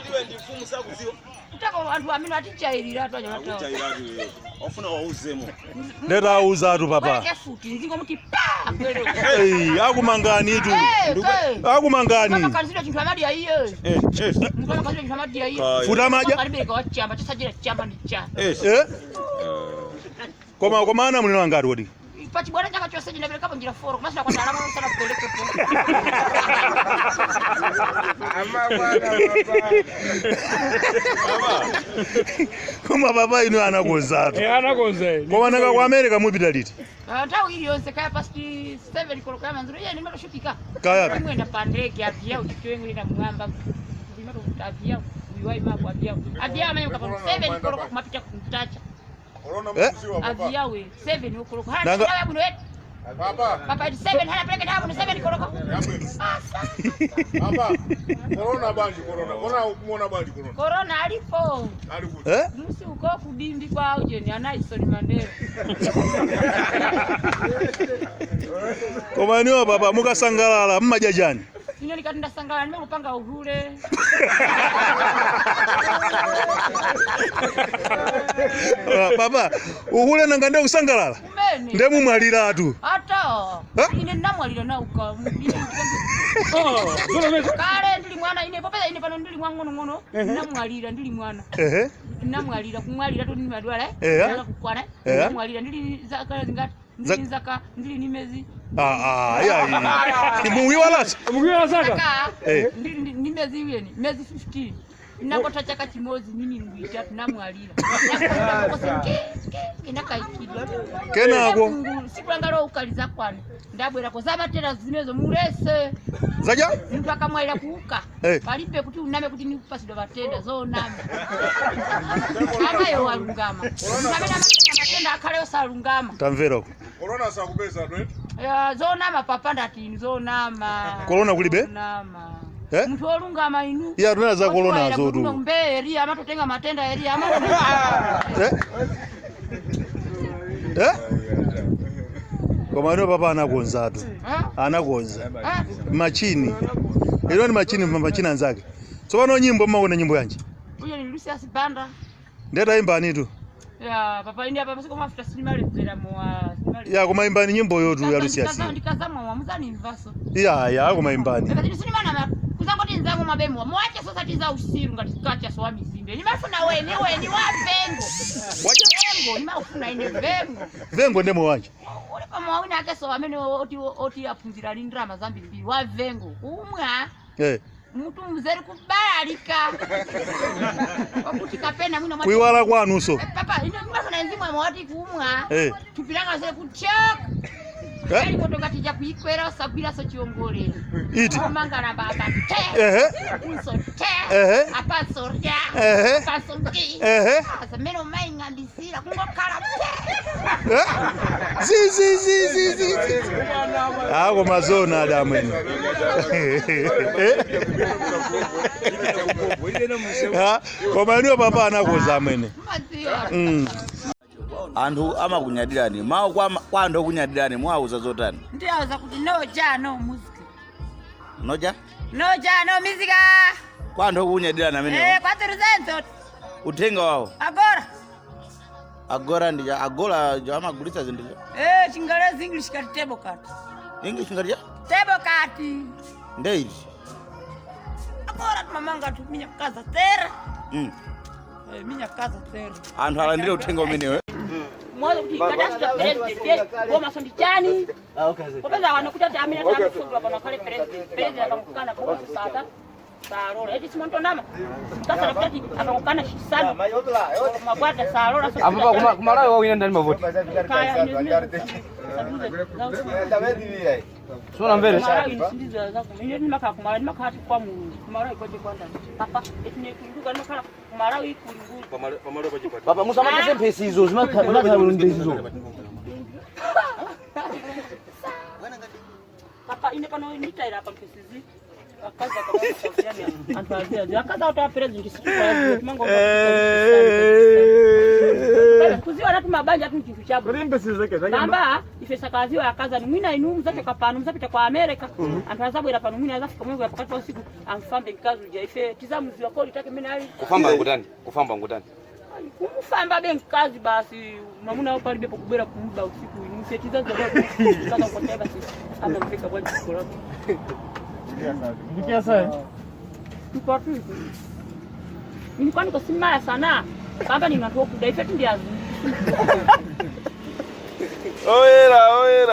Zoti ndi mfumu sakudziwa. Kutako anthu amene atichairira atu anyamatawo. Akuchairatu iwe. Ofuna wauzemo. Ndetawuzatu papa. Bwereke futi nzingo muti pa bwereke. Ei, akumangani tu. Akumangani. Amakanzira chinthu amadya iye. Eh, eh. Munthu amakanzira chinthu amadya iye. Futi amadya? Akalibereka wachamba chisajira chamba ndi cha. Eh. Eh? Koma ana mulino angati kodi? Pachibwana chaka chose chinaberekapo njira 4 komanso kwa ndalama sana kuberekepo. Koma papa inu anakonzatu. Eh, anakonza. Koma nanga ku America mupita liti? Nthawi iliyonse kaya past 7 koloko ya madzulo iye ndimatoshupika. Kaya. Imwenda pa ndege aviya uchitoengwira mwamba. Ndimato aviya uyiwai mako aviya. Aviya amanyoka pa 7 koloko kumapita kumtacha. Corona Eh? mkuziwa papa. Aviya we 7 koloko. Hana Nanga- nthawi yabwino yetu. Papa. Papa 7 hana peleke nthawi yabwino 7 koloko. Yabwino. Asa. Papa. Corona bwanji corona. Corona ukumuona bwanji corona. Corona alipo. Ali kuti. Eh? Musi uko kudimbi kwa ujeni anaisoni Mandela. Koma inuyo papa mukasangalala mmadya chani? Ine ndikati ndasangalala ndimangopanga uhule. Ah, papa, uhule nanga ndiye kusangalala? Kumene. Ndiye mumwaliratu. Ata. Eh? Ine ndinamwalira nauka. Kale ndili mwana ine popeza ine pano ndili mwang'onong'ono ndinamwalira ndili mwana. Ehe. Ndinamwalira kumwalira tu ndimadwala eh. Eh. Ndala kukwana. Eh. Ndinamwalira ndili zaka zingati ndili zaka ndili ni mezi. Ah ah, yayi. Muwiwalaso. Mukuiwala zaka. Zaka Eh. ndili ni mezi iweni mezi 15. Ndinangotha chaka chimodzi mini itatu namwalira. Inakaikidwa. Kenako. Siku langa loukaliza kwanu ndabwerako zamatera zimezo mulese. Zaja? Munthu akamwalira kuuka Eh. palibe kuti uname kuti ndikupasidwa matenda zonama amayo walungama munthu amene amatenga matenda akhale osalungama. Tamvera uko. Corona sakupeza right? Ya, zonama papa ndati inu zonama. Corona kulibe? Zonama. Eh? Munthu wolungama inu. Iya, tunena za corona zotu. Mbe Eliya amatotenga matenda Eliya ama Eh? Eh? Koma inuyo papa anakonzatu. Eh? Anakonza. Eh? Machini. Ilo ni machini machini anzake. Tsopano nyimbo mmaona nyimbo yanji. Uyo ni Lucius Banda. Ndetaimbani tu. Ya papa ine apa pasiko mafuta sinimaledzera mowa. Ya koma imbani nyimbo yotu ya Lucius. Ndikazamwa muzanimvaso. Ya ya koma imbani. Saka tini sinimana kuzangoti nzangu mabemo mwache sosa tiza usiru ngati kacha so wamizimbe nimafuna weni weni wa vengo. Wacha Vengo nimafuna ine vengo. vengo ndemo wanje. Uli pamwe wina ake so amene oti oti aphunzira ali ndrama zambirimbiri wa vengo umwa Eh. mutu mzeri kubalalika wakuti kapena mwina Kuiwala kwanuso. Eh, papa ine nimafuna nzimwe mwati kumwa Eh. tupilanga zere kuchoka. Eh? Ali moto ngati chakuikwera usagwira so chiongolero. Iti. Kumangana baba te. Ehe. Uso te. Ehe. Apaso rya. Ehe. Apaso ngi. Ehe. Asa meno maing'ambisira kungokhala te. Eh? Zi zi zi zi zi. Ako mazona adamwene. Ha? Koma inuyo papa anakonza amwene. Madziwa. Anthu amakunyadirani mawu kwa anthu okunyadirani mwauza zotani? Ndiyauza kuti no ja no music. Noja. No ja no music. Kwa anthu okunyadirani amenewo. Eh, kwatiruzento. Uthenga wawo. Agora. Agora ndija agola jo amagulitsa zinthu jo. Eh, Chingerezi English kati table cut. English ngati ja Table cut. ndeiti. Agora tumamanga tuminya kaza tera. Eh, minya kaza tera. Anthu alandire uthenga umenewo. Mwazo kuti kadasta president boma sondi chani. Popeza wano kuti ati amene takusungula pano akhale president. President akamukana boma sata. Salola. Eti simontonama. Sasa kuti akamukana shisanu. Magwata salola. Apo kumalawi wawina ndani mavoti. Kaya Sona mbele. Papa musamatese mphesi izo zimakhala mphesi izo. Papa ine pano nditaira pa mphesizi. Akaza anthu aziazi akaza kuti a president. Kuziwa natu mabanja atu chinthu chabo. Kamba ife sakaziwa akazani mwina inu muzachoka pano muzapita kwa America. Anthu azabwera pano mwina azafika mwezi pakati pa usiku amfambe mkazi uja ife tizamuziwa kodi take mene ali. Kufamba ngutani? Kufamba ngutani? Kumufamba be mkazi basi mwamuna wao palibe pokubwera kumuba usiku inu ife tizaziwa kaka kwa basi amamfika kwa jiko lake. Tuko tu. Nilikuwa niko simaya sana. Kamba ni watu wakuda ife tundiazu. Oyera oyera.